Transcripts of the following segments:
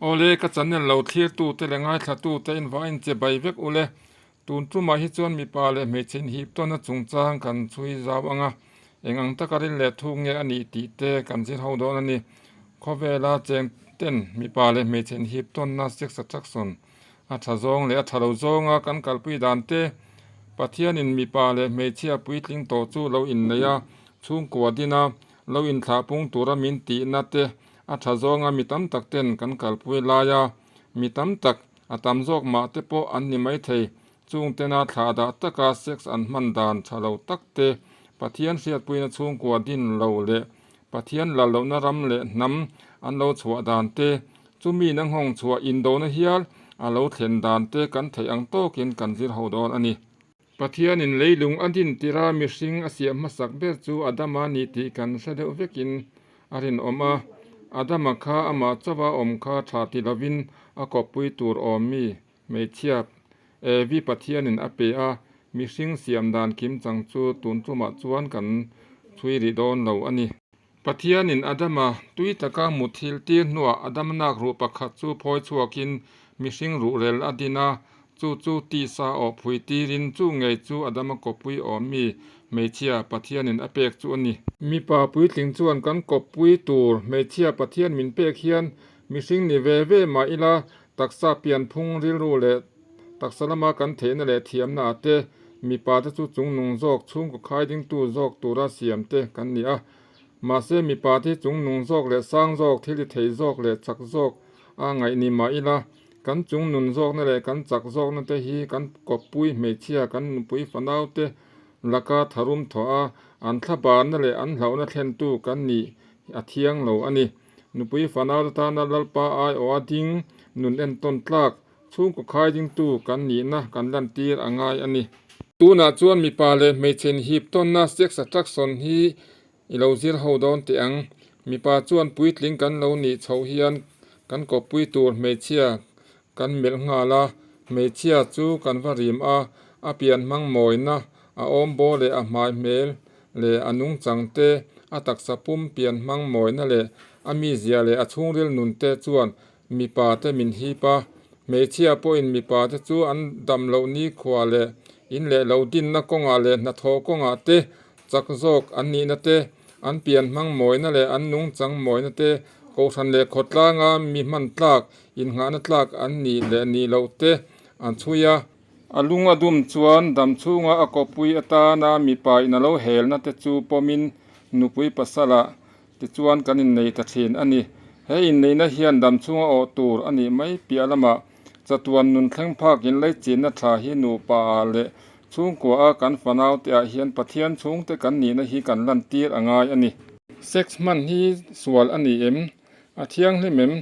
Awle ka channel lo thlir tu te leh ngaithla tu te in va in che bai vek ule. Tun tumah hi chuan mipa leh hmeichhe inhip tawnna chungchang kan chhui zau ang a, eng ang taka rin leh thuk nge a nih tih te kan zir ho dawn a ni. Khawvela cheng ten mipa leh hmeichhe inhip tawnna sex attraction a tha zawng leh a tha lo zawnga kan kalpui dan te, Pathianin mipa leh hmeichhia puitling tawh chu lo innei a, chhungkua dina lo inthlahpung tura min tihna te a tha zawnga mi tam tak ten kan kalpui lai a, mi tam tak a tam zawk mah te pawh an ni maithei. Chung tena thlah dah taka sex an hman dan tha lo tak te, Pathian hriatpuina chhungkua din lo leh Pathian lal lohna ram leh hnam an lo chhuah dan te, chumi na nghawng chhuah indona hial a lo thlen dan te kan theih ang tawkin kan zir ho dawn a ni. Pathianin leilung a din tirh a mihring a siam hmasak ber chu Adama ni tih kan hre deuh vekin a rinawm a. Adama kha amah chauha awm kha tha ti lovin a kawppui tur awm mi hmeichhia Evi Pathianin a pe a, mihring siam dan kim chang chu tun tumah chuan kan chhui rih dawn lo a ni. Pathianin Adama tui taka muthilh tir hnuah Adama nak ruh pakhat chu phawi chhuakin mihring ruhrel a din a, chu chu tisa awh phui tirin chu ngei chu Adama kawppui awm mi hmeichhia Pathianin a pek chu a ni. Mipa puitling chuan kan kawppui tur hmeichhia Pathian min pek hian mihring ni ve ve mah ila taksa pianphung rilru leh taksa lama kan theihna leh thiamna ah te mipa te chu chungnung zawk chhungkaw khai dingtu zawk tura siam te kan ni a. Mahse mipa te hi chungnung zawk leh sang zawk, thil ti thei zawk leh chak zawk a ngaih ni mah ila, kan chungnun zawkna leh kan chak zawkna te hi kan kawppui hmeichhia, kan nupui fanau te laka tharum thawh a, an thlabarna leh an hlauhna thlentu kan nih a thiang lo a ni. Nupui fanau te tana Lalpa aiawha ding nun entawn tlak Chhungkaw khai dingtu kan nihna kan lantir a ngai a ni. Tunah chuan mipa leh hmeichhe inhip tawnna sex attraction hi i lo zir ho dawn teh ang. Mipa chuan puitling kan lo nih chhoh hian kan kawppui tur hmeichhia kan melh nghal a, hmeichhia chu kan va rim a, a pian hmang mawina, a awmbaw leh a hmai hmel leh a nungchang te, a taksa pum pian hmang mawina leh a mizia leh a chhungril nun te chuan Mipa te min hip a, hmeichhia pawhin mipa te chu an dam loh nikhua leh in leh lo dinna kawngah leh hnathawh kawngah te chak zawk an nihna te, an pian hmang mawina leh an nungchang mawina te, kohhran leh khawtlanga mi hman tlak, innghahna tlak an nih leh nih loh te an chhui a. A lung a dum chuan dam chhunga a kawppui atana mipa in a lo helna te chu pawmin nupui pasalah Tichuan kan innei ta thin a ni. He inneihna hian dam chhunga awh tur a nih mai piah lamah chatuan nun thleng phak inleichinna tha hi nupa ah leh chhungkua a kan fanau te ah hian Pathian chhungte kan nihna hi kan lantir a ngai a ni. Sex hman hi sual a ni em? A thianghlim em?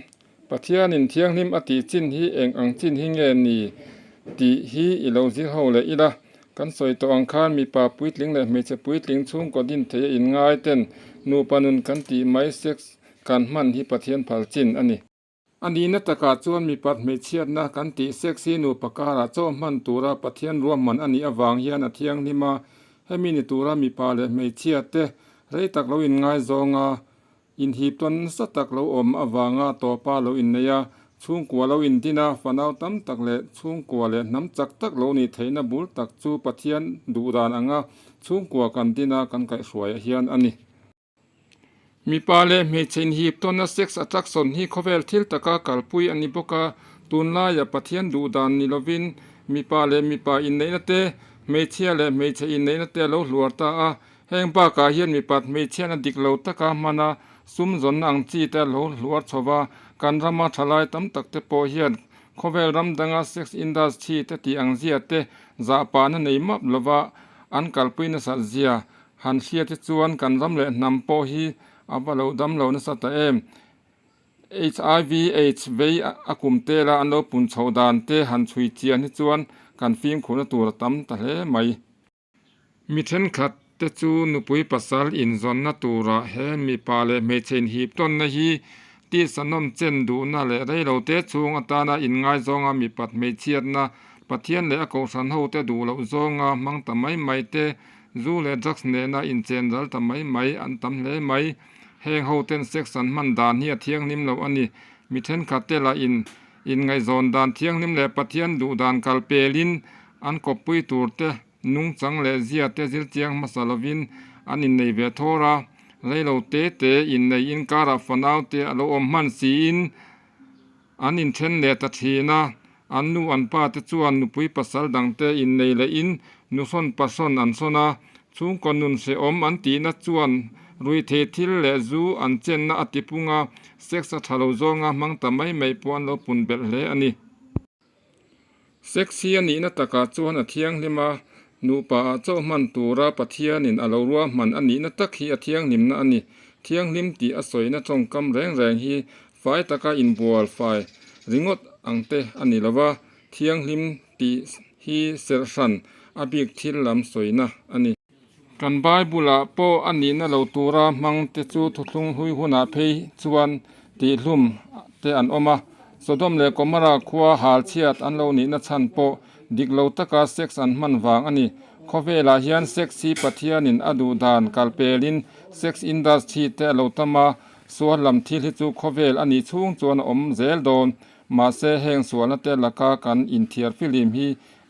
Pathianin thianghlim a tih chin hi eng ang chin hi nge ni tih hi i lo zir ho leh ila. Kan sawi tawh ang khan mipa puitling leh hmeichhe puitling chhungkaw din thei a inngai ten nupa nun kan tih mai sex kan hman hi Pathian phal chin a ni. A nihna takah chuan mipat hmeichhiatna kan tih sex hi nupa karah chaw hman tura Pathian ruahman a nih avang hian a thianghlim a, hemi ni tura mipa leh hmeichhia te rei tak lo inngaizawng a, Inhip tawn nasa tak lo awm avanga tawpa lo innei a, chhungkua lo indin a, fanau tam tak leh chhungkua leh hnam chak tak lo nih theihna bul tak chu Pathian duh dan anga chhungkua kan din a kan kaihhruai hian a ni. Mipa leh hmeichhe inhip tawnna sex attraction hi khawvel thil taka kalpui a ni bawk a, tunlaia Pathian duh dan ni lovin mipa leh mipa inneihna te, hmeichhia leh hmeichhe inneihna te a lo hluar ta a, Heng bakah hian mipat hmeichhiatna dik lo taka hman a, sum zawnna ang chi te a lo hluar chho va, kan rama thalai tam tak te pawh hian khawvel ram danga sex industry te tih ang zia te zahpahna nei map lova an kalpui nasat zia han hria te chuan kan ram leh hnam pawh hi a va lo dam lo nasa ta em. Hiv aids vei a kum tela an lo pun chhoh dan te han chhui chian hi chuan kan fimkhurna tur a tam ta hle mai. Mi thenkhat te chu nupui pasal inzawnna turah he mipa leh hmeichhe inhip tawnna hi tisa nawm chen duhna leh reilote chhung atana inngaizawng a mipat hmeichhiatna Pathian leh a kohhran hote duh loh zawnga hmang ta mai mai te, zu leh drugs nena inchen ral ta mai mai an tam hle mai. Heng hoten sex an hman dan hi a thianghlim lo a ni. Mi thenkhatte lah in inngaihzawn dan thianghlim leh Pathian duh dan kal pelin an kawppui turte nungchang leh zia te zir chiang hmasa lovin an innei ve thawr a. Reilo te te innei inkarah fanau te a lo awm hman siin An inthen leh ta thin a, an nu an pa te chuan nupui pasal dangte innei lehin nuhrawn pahrawn an hrawn a, chhungkaw nun hrehawm an tihna chuan ruithei thil leh zu an chenna a tipung a, sex a tha lo zawnga hmang ta mai mai pawh an lo pun belh hle a ni. Sex hi a nihna takah chuan a thianghlim a, nupa ah chauh hman tura Pathianin a lo ruahman a nihna tak hi a thianghlimna a ni. Thianghlim tih a sawina tawngkam reng reng hi fai taka inbual fai ringawt ang te a ni lo va, thianghlim tih hi serh hran a bik thil lam sawina a ni. Kan Bible-ah pawh a nihna lo tura hmang te chu thuthlung hlui hunah phei chuan tihhlum te an awm a. Sodom leh Gomorrah khua hal chhiat an lo nihna chhan pawh dik lo taka sex an hman vang a ni. Khawvelah hian sex hi Pathianin a duh dan kalpelin sex industry te a lo tam a, sual lam thil hi chu khawvel a nih chhung chuan a awm zel dawn. Mahse heng sualna te laka kan inthiar filim hi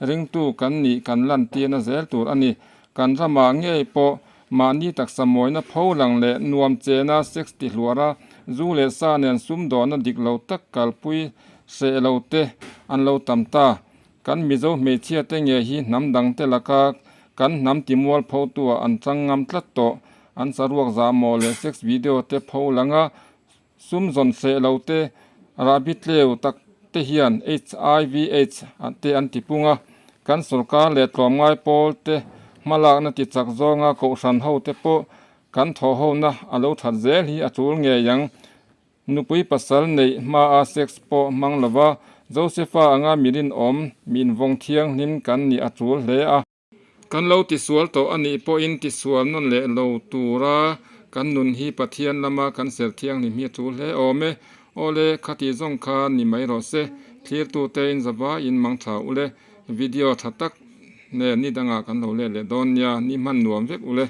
Ringtu kan nih kan lantirna zel tur a ni. Kan ramah ngei pawh mahni taksa mawina pho lang leh nuam chena sex ti hluara zu leh sa nen sumdawhna dik lo tak kalpui hreh lo te an lo tam ta. Kan Mizo hmeichhia te nge hi hnam dang te laka kan hnam ti mual pho tuah an chang ngam tlat tawh. An saruak zahmawh leh sex video te pho langa Sum zawn hreh lo te, rahbi tleu tak te hian HIV aids te an ti pung a, kan sorkar leh tlawmngai pawl te hmalakna ti chak zawnga kohhran ho te pawh kan thawhhona a lo that zel hi a tul ngei ang. Nupui pasal neih hmaa sex pawh hmang lova Josepha anga mi rinawm, mi invawng thianghlim kan nih a tul hle a. Kan lo tisual tawh a nih pawhin tisual nawn leh lo tura kan nun hi Pathian lama kan ser thianghlim hi a tul hle awm e. Awle, khati zawng kha ni mai rawh se. Thlirtute in zava in mang tha ule. Video tha tak nen ni dangah kan lo let leh dawn nia, ni hman nuam vek ule.